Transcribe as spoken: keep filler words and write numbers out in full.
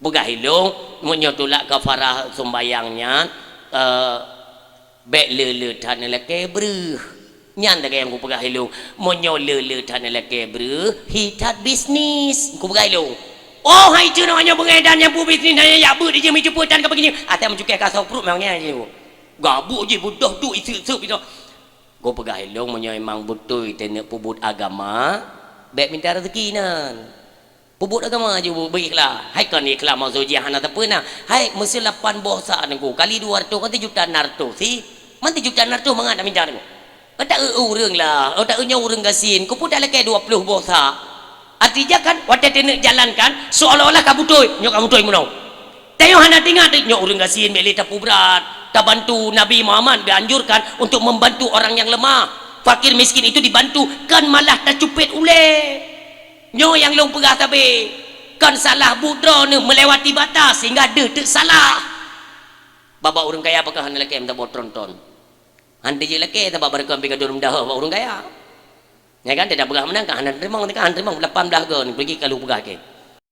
Peugah ilông, meunyoe tulak kafarah sumbayang nyan, eh, bék le-le that neulakée breuh. Nyan lagée nyang kupeugah ilông, meunyoe le-le that neulakée breuh, hi that bisnis. Kupeugah ilông. Oh, hai ceunong nyoe beungéh dan nyang bu bisnis, nyan yak beuet dijih meucupeue tan ka begini. Até meucukai ka soe pruet memang nyan jih. Gabuk jih beudôh duek iseup-iseup itu. Kupeugah ilông, meunyoe memang beutôi teuneuk peubuet agama, bék minta rezeki nan. Peubuet agama ju beu-, beu ikhlas. Hai kon ikhlas maksud jih hana teupeu na. Hai, meuseu lapan boh sa Teungku, kali dua ratus kan sijuta enam ratus. Si, man sijuta enam ratus mangat nak minta Teungku. Oh, tak eu ureueng lah. Oh, tak eu nyoe ureueng gasien. Keupeue tak lakée dua puluh boh sa. Artinya kan, watée teuneuk jalankan, seolah-olah ka beutôi. Nyoe ka beutôi meunoe. Tanyoe hana teuingat, nyoe ureueng gasien, bék lé tapeubrat. Tabantu. Nabi Muhammad dianjurkan untuk membantu orang yang lemah. Fakir miskin itu dibantu, kan malah tacupet ulée. Nyoe nyang lôn peugah sabe, kon salah buet droeneuh meulewati batas sehingga deuh teuk salah. Bak-bak ureueng kaya pakon hana lakée meusaboh tron-tron. Han teujeut lakée sabab barokon pih gadôh meudahoh bak ureueng kaya. Nyan kan, teudak peugah meunan kan hana teurimong, kan hana teurimong lapan blaih go ni, peugah ka lheueh peugah kée.